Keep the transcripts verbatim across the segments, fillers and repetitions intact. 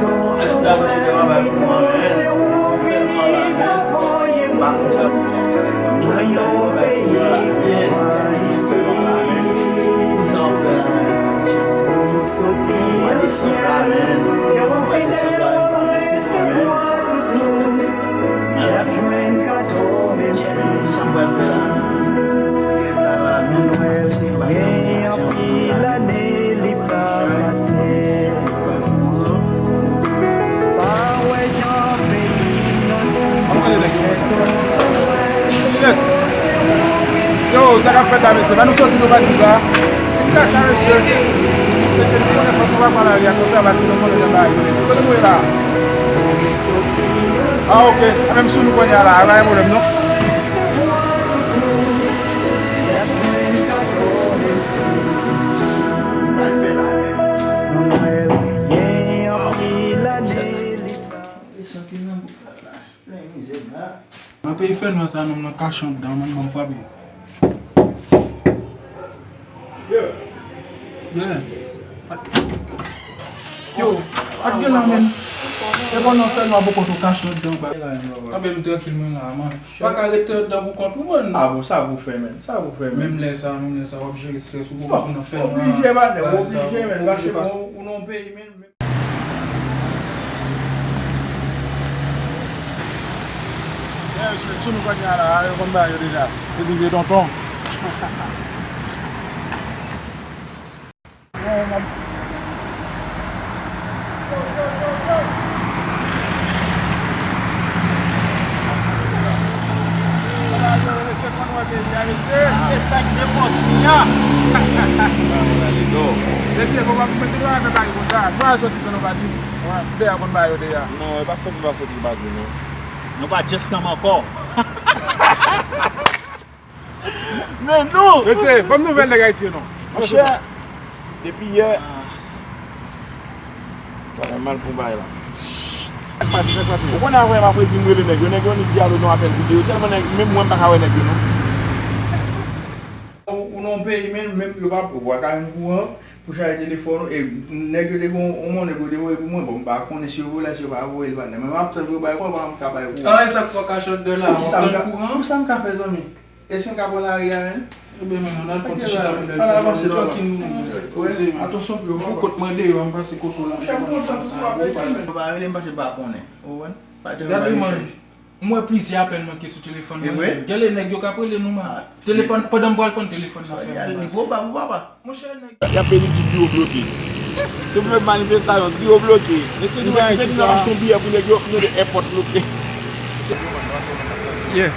Tout jouda misye te travay pou mwen, men. Fè mal la, men. M pa konn sa pou sa. Tout jouda li travay pou mwen la, men. Li fè mal la, men. Tout sa w ap fè la, men. Mwa desanm la, men. Mwa desanm la, men. Mwa desanm la, men. Shit. Yo, sa k ap fèt la, mesye? Ba nou soti nou pa di sa. Se kaka, mesye. Mesye, nou konnen fòk nou pa pran lari a konsa, paske nou konnen jan bagay yo ye. Kote nou ye la? Ah, ok. A, menm si nou konnen la, a, pa gen pwoblèm, non. Nan peyi fè nwa sa, nonm nan kache anndan, man, ban m frape. Yeah. Yo, pa t gen la, menm. E bon, nan fè nwa, bò kote w kache anndan, ba. Kanpe m trankil, mwen la, man. Pa ka rete anndan pou kont ou, man. Ah, bon, sa pou fè, menm. Sa pou fè, menm. Menm lè sa, menm lè sa, w ap jere strès ou, bon, nan fè nwa. Oblije, ba, oblije, menm. Paske bon, ou nan yon peyi, menm. Mesye, sou nou kounye a la, yo konn bagay yo deja. Se de vye tonton. Bon, m ap Mesye, bon, mesye, nou pa fè bagay konsa. Nou al soti san nou pa di. Dèyè konn bagay yo deja. Non, e pa soti, pa soti, pa di non. Nou pa just ansanm ankò. Men nou! Mesye, ban m nouvèl nèg Ayiti yo non. Monchè, depi yè, bagay mal pou bagay la. Ou konnen avè m apre di m rele nèg yo, nèg yo annik di alo nan apèl videyo, tèlman nèg, menm mwen m pa ka wè nèg yo non. Ou, ou nan yon peyi, men menm yo pa, ou pa ka jwenn kouran pou chaje telefòn ou, e nèg yo te gen yon monnen pou yo te voye pou mwen, bon, m pa konnen si yo voye l, si yo pa voye l, pa nan, men m ap tann pou yo bay kòb, m ka bay kouran. Ah, e sa k fè w kache anndan la, w ap tann kouran? Pou sa m ka fè, zanmi? Èske m ka pran lari a, menm? Ebyen, menm, ann al fè yon ti chita, menm, ann avanse, trankil, menm, poze, menm. Atansyon pou yo, papa. Kot mwen deyò, m pase kote w la. Monchè, m kontan pou sa, menm. Yo pa rele m paske yo pa konnen. Ou konprann? Pa te... Gade, man. M wè plizyè apèl manke sou telefòn mwen. Gade nèg yo k ap rele nou, man. Telefòn, pandan m pral pran telefòn nan fè m. Li pwobab, papa. Monchè, nèg. Y ap vini di biwo bloke. Se pou fè manifestasyon, biwo bloke. Mesye, nou vini nan achte yon biyè pou nèg yo, nou de èpòt bloke. Yeah.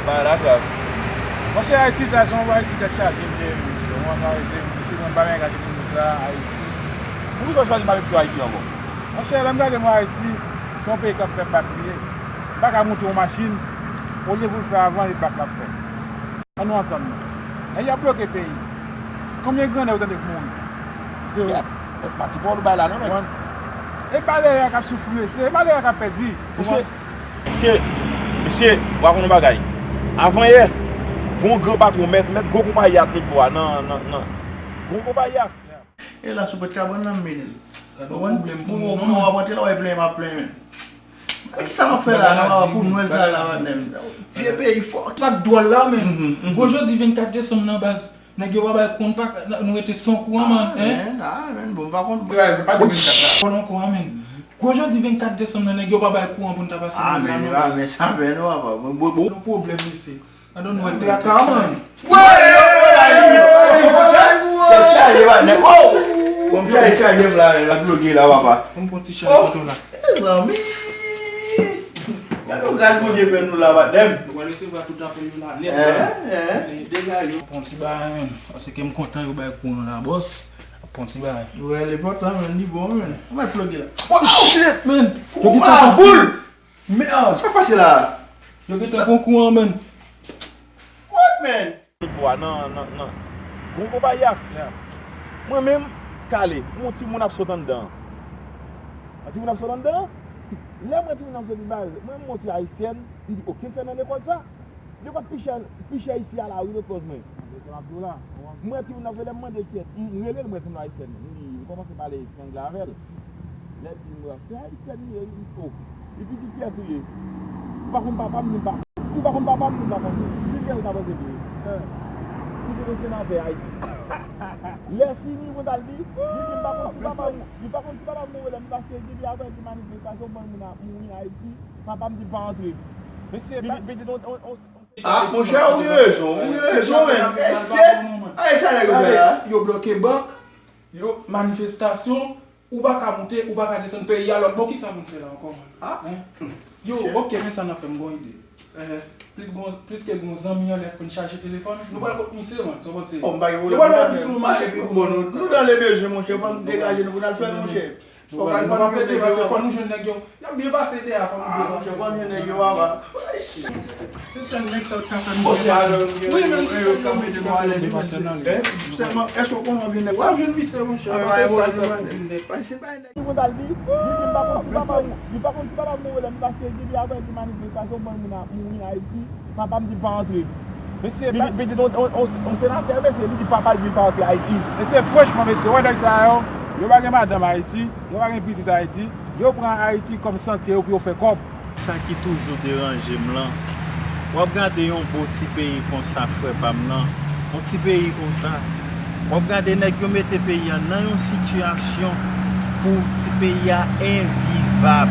Bagay la grav. Monchè, Ayiti sa se yon Ayiti tèt chaje m te ye, mesye. Mwen pa rete, mesye, mwen pa menm gade pou nou sa, Ayiti. Poukisa w chwazi pale pou Ayiti ankò? Monchè, lè m gade mwen Ayiti, se yon peyi k ap fè bak li ye. M pa ka monte yon machin, olye pou l fè avan, e bak l ap fè. Ann nou antann nou. Nèg y ap bloke peyi. Konbyen grannèg ou tande k mouri? Zewo. Mèt pati pa w bay la non, mèt. E malere a k ap soufri, mesye. E malere a k ap pèdi. Mesye, mesye, mesye, w a konn yon bagay. Avan yè, gon gran patwon, mèt, mèt gwo konpayi a t nèg yo a nan, nan, nan. Gon konpayi a. E la sou pwent kabann nan m mete l. Ou konprann? Pou w ap rantre la, w ap plenyen, m ap plenyen, men. E kisa m ap fè la, nan pou Nwèl sa la, madanm? Vye peyi fò. Sa k dwòl la, men. Gwo jodi vennkat desanm nan, baz, nèg yo pa bay kouran, pa, nou rete san kouran, man, hein? Ah, men, bon, m pa konn. Bon, ankò, men. Gwo jodi vennkat desanm nan, nèg yo pa bay kouran pou n ta pase Nwèl la, non, baz. Ah, men sa fè nou apa. Bon, bon. Yon pwoblèm, mesye. Gade yon Nwèl traka, man. Tèt chaje, patnè. Oh! Bon, m chaje, chaje m la, la bloke la, papa. Bon, m pran ti chaje kote w la. Mezanmi. Gade yon gras Bondye fè nou la, patnè m. Nou pral resevwa tout apèl yo la nèt la. Se degaje. Pran ti bagay, menm. Paske m kontan yo bay kou nou la, bòs. Pran ti bagay. Wè, li enpòtan, menm, li bon, menm. Ou mèt ploge la. Oh, shit, man. Yo gentan pran boul. Men, ah, sa k pase la? Yo gentan pran kouran, man. What, man? Nèg yo a nan, nan, nan. Gon konpayi a. Mwen menm, Kale, m wè yon timoun ap sot anndan an. Yon timoun ap sot anndan an? Lè m wè timoun ap sot, li ba, mwen m wè yon ti ayisyèn, m di, "Ok, fè nan lekòl sa." Lekòl pi chè, pi chè isi a la, wi, lekòl mwen. Se sa m ap di w la. M wè timoun nan vre, lè m mande kiyès, m rele l, m wè se yon ayisyèn. M di, m kòmanse pale angle avè l. Lè l di m, se ayisyèn li ye, li di, o. Li di, kiyès ou ye? Ou pa konn papa m, li pa. Ou pa konn papa m, li pa konn. Li di, kiyès ou ta panse li ye? Li di, yon senatè Ayiti. Lè fini, mwen t al di, li di, m pa konn si papa m, li pa konn si papa m mouri lè m pase, depi apre ti manifestasyon, ban moun ap mouri Ayiti, papa m di pa antre. Mesye, li di, on, on, on, Ah, monchè, ou gen rezon, ou gen rezon, men. Mesye, a, e sa nèg yo fè la? Yo bloke bank, yo manifestasyon, ou pa ka moute, ou pa ka desann peyi a lòt bò, kisa moun fè la ankò, man? Ah. Hein? Yo, ok, men sa n ap fè, m gon ide. Plis gon, plis ke gon zanmi anlè pou n chaje telefòn, nou pral kot misye, man, sa w panse? Oh, m pa gen pwoblèm. Nou pral wè misye, nou mache pi bon, nou, nou dans le besoin, monchè, fò n degaje nou pou n al fè l, monchè. Fò nou pa pèdi, paske fò nou jwenn nèg yo. Y ap byen pase deyò, fò nou byen pase. Fò nou jwenn nèg yo, papa. Se sèl nèg sa yo ka fè nou byen pase. Wi, men se sèl nèg yo ka fè nou byen pase nan li. Sèlman, èske w konnen anpil nèg? W ap jwenn misye, monchè. Pase sa, li pa vin nèg. Pase pa nèg. Li konn al di, li di, m pa konn si papa m, li pa konn si papa m mouri lè m pase, depi apre ti manifestasyon, ban moun ap mouri Ayiti, papa m di pa antre. Mesye, li di, on, on, on, on senatè, mesye, li di papa l di pa antre Ayiti. Mesye, franchman, mesye, wè nèg sa yo, yo pa gen madanm Ayiti, yo pa gen pitit Ayiti, yo pran Ayiti kòm santye yo pou yo fè kòb. Sa ki toujou deranje m lan, w ap gade yon bon ti peyi konsa, frè pa m lan, yon ti peyi konsa, w ap gade nèg yo mete peyi a nan yon sitiyasyon pou ti peyi a envivab.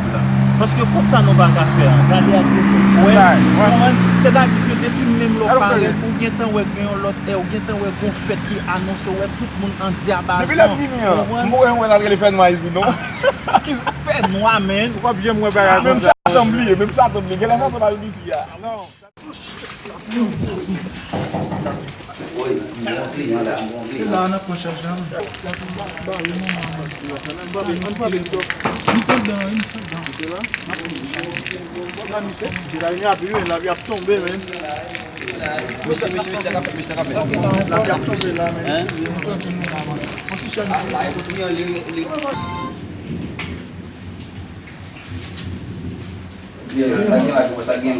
Paske kont sa nou pa ka fè an, gade ak yo pou wè, konprann? Sètadi ke depi menm lè w parèt, ou gentan wè gen yon lòt è, ou gentan wè gon fèt ki anonse, ou wè tout moun an dyabazon. Depi lè m vini an, m poko janm wè sa t rele fènwa isit, non. Ki fènwa, menn? Ou p ap janm wè bagay konsa. Menm Satan bliye, menm Satan bliye. Genlè Satan pa vin isi a. Wi, m gon kliyan la, m gon kliyan. La, n ap pran chaj la, menn. Ann kile l, ann kile l. Li fè dan, li fè dan. Gade misye, lavi ap tonbe, menn. Mesye, mesye, mesye, sa k ap fèt, mesye, sa k ap fèt. Lavi ap tonbe la, menn. Hein? Yon ti chaj. Ah, la, e pou kliyan, li, li. Sa gen la, sa gen.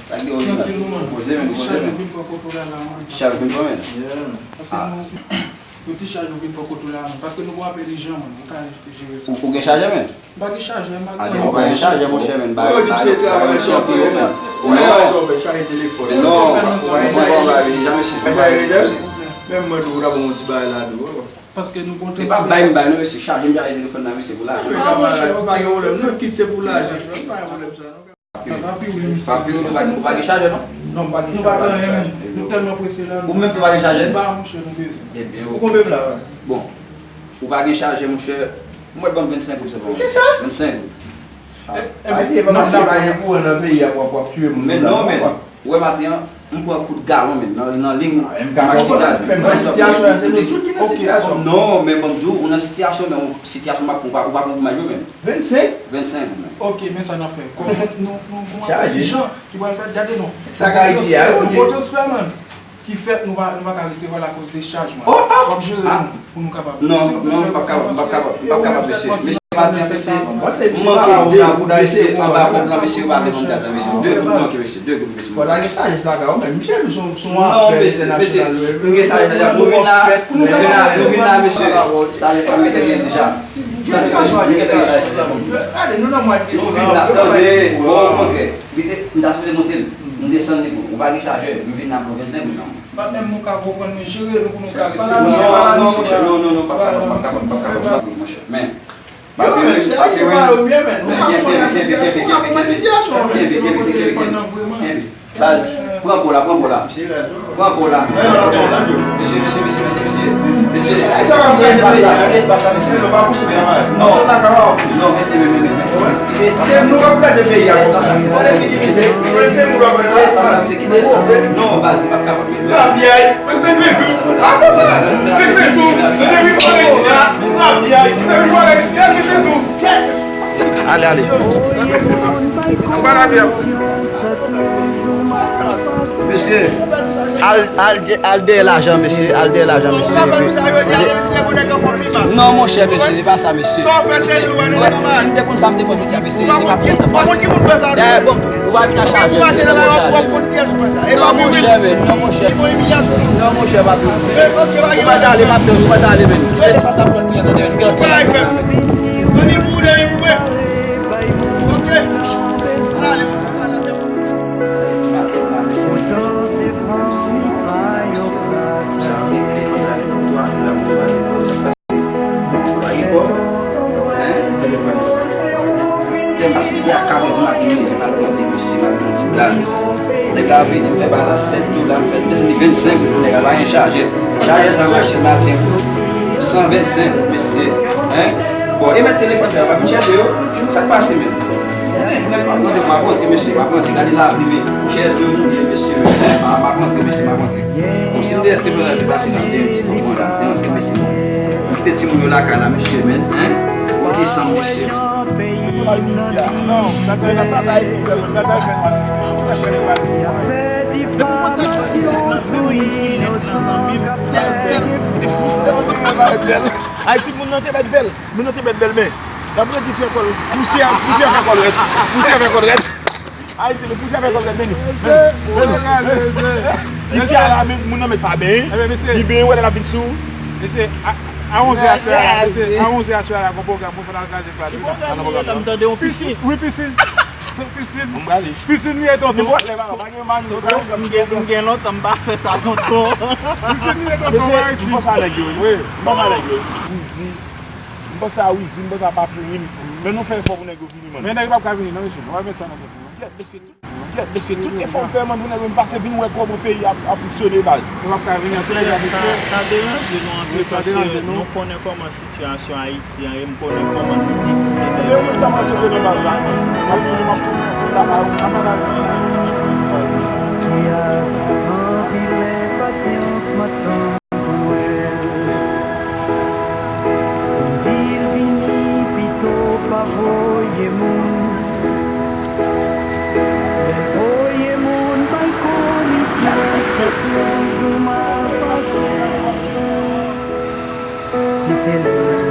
Sa gen, poze, menn, poze, menn. Chaj vin pran, menn. Yon ti chaj ou vin pran kote w la, menn. Paske nou gon apèl ijan, menn. Ou ka jere sa. Ou, ou gen chajè, menn? M pa gen chajè, m pa gen. Ou pa gen chajè, monchè, menn. Ba, ba, ba, ba, monchè, pou yo, menn. Ou menm, ou pa gen chajè telefòn. Non, ou pa gen chajè. Menm mwen tou, ou ta bon ti bagay la tou. Paske nou gon transfè. E pa bay m bay, non, mesye. Chajè m chajè telefòn nan, mesye, pou lajan. Ah, monchè, ou pa gen pwoblèm. Nou kit se pou lajan. Pa gen pwoblèm sa, non. Pa pi ou, pa gen chajè, non? Non, m pa gen chajè. Nou pa gen anyen, menn. Nou tèlman prese la. Ou menm tou pa gen chajè? Ba, monchè, nou bezwen. Ebyen, ou konbyen la? Bon, ou pa gen chajè, monchè. Mwen ban m vennsenk goud sèlman. Kisa? Vennsenk goud. Ah, e, e, pa pase pa gen kouran nan peyi a, w ap, w ap tiye moun. Men non, men. Ou wè maten an, m pran kout galon, men, nan, nan liy, m achte gaz, men. Men nan sitiyasyon an, se nou tout ki nan sitiyasyon. Non, men ban m di w, ou nan sitiyasyon, men ou, sitiyasyon m ap pran, ou pa, ou pa pran pou mal yo, men. Vennsenk? Vennsenk, men. Ok, men sa n ap fè. Kòm nou, nou, nou gon apèl ijan ki pral fèt, gade non. Sa k Ayiti a, ok. Yon gwo transfè, man, ki fèt, nou pa, nou pa ka resevwa l akoz de chaj, man. W ap jere nou pou nou kapab. Non, non, m p ap kapab, m p ap kapab, m p ap kapab, mesye. Mesye, maten an, mesye, m manke de goud, mesye, anba kòb la, mesye, yo pa vle ban m gaz la, mesye. De goud m manke, mesye, de goud, mesye. Bon, la gen sajès la, ka, ou menm, misye, nou son, son afè entènasyonal, mesye, m gen sajès la, nou vin la, nou vin la, nou vin la, mesye. Sajès la, mete gen deja. Gade, nou nan mwa desanm. Nou vin la, tande, bon, okontrè. Li te, m ta sipoze monte l. M desann li pou ou. Ou pa gen chajè, m vin la pou vennsenk goud nan. Pa menm nou ka konprann, men jere nou pou nou ka resevwa. Non, non, monchè, non, non, non, p ap kapab, p ap kapab, p ap kapab, monchè. Men, pa peye, pase wi. Men, kenbe, kenbe, kenbe, kenbe, kenbe. Kenbe, kenbe, kenbe, kenbe, kenbe. Baz, pran po la, pran po la. Pran po la. Mesye, mesye, mesye, mesye, mesye. Mesye, kite espas la, kite espas la, mesye. Non, non, mesye, men, men, men, men. Kite espas la, mesye. Kite espas la, mesye. Kite espas la, mesye. Kite espas la. Non, baz, m p ap kapab, men. Ale, ale. Mesye, al, al, al dèyè lajan, mesye, al dèyè lajan, mesye. Non, monchè, mesye, se pa sa, mesye. Mesye, si m te konn sa, m te pran tout ya, mesye. Se pa pran tout ya. Bon, Ou pa vin a chaje. Ou pa vin a chaje. Non, monchè, men. Non, monchè. Non, monchè, pa vin. Ou pa t ale, pa vin. Ou pa t ale, men. Kite espas la pou lòt kliyan, tande, men. Kite lòt kliyan. Telefòn. Tèm pase depi a kat è di maten, m leve, m al pran de mesye, m al pran ti gaz. Nèg la vini, m fè bagay la sèt dola, m fè l vennsenk goud, nèg la pa gen chajè. Chajè sa mache maten, san vennsenk goud, mesye. Hein? Bon, e mèt telefòn sa yo, pa vin chèche yo. Sa k pase menm? Nèg, nèg, m ap rantre, m ap rantre, mesye, m ap rantre. Gade lavi, men. Chèz yo mouri, mesye, men. M ap rantre, mesye, m ap rantre. Bon, si m te rete pran ti pase nan te ti konprann la, te antre mesye bon. M kite timoun yo lakay la, mesye, men, hein? Bon, desanm, mesye, men. Non, sa ta, sa ta ete tèlman, sa ta fè mal. Depi mwen te pran isit nan, menm moun ki lèd nan zanmi m, tèl, tèl, tèl, tèl, tèl, tèl. Ay, timoun nan te mèt bèl. Moun nan te mèt bèl, men. L ap redi fè kò l. Pousyè, pousyè fè kò l rèd. Pousyè fè kò l rèd. Ayiti, men pousyè fè kò l rèd, men nou. Men nou, men nou. Isi a la, men moun nan mèt pa benyen. Li benyen, wè lè l ap vin sou. Mesye, a, a onzè aswè a la, mesye, a onzè aswè a la, gon pwogram pou fè nan kraze pla. Ki pwogram li ye la, m tande yon pisin. Wi, pisin. Pisin. M prale. Pisin li ye, tonton. Tonton, m gen, m gen lontan, m pa fè sa, tonton. Pisin li ye, tonton. Mesye, m panse a nèg yo, wi. M panse a nèg yo. Wizi. M panse a Wizi, m panse a Papourim. Men nou fè efò pou nèg yo vini, man. Men nèg yo p ap ka vini, non, mesye. Nou pa met sa nan tèt nou, non. Kèt, mesye, tout, kèt, mesye, tout efò m fè, man, pou nèg yo vin pase, vin wè kòman peyi a ap, ap fonksyone, baz. Yo p ap ka vini anpil, mesye. Sa, sa deranje nou anpil, paske nou konnen kòman sitiyasyon Ayiti an ye, m konnen kòman nou te kite nèg yo. Men moun ta pral chanje nan baz la, non. M ap tounen, m ap tounen, m ap tounen, m ap tounen, m ap tounen. Ki a anpil enpasyans, m ap tann pou l wè l. Di l vini pito, pa voye moun. Lè l voye moun bay komisyon, se toujou malfason. Si se lè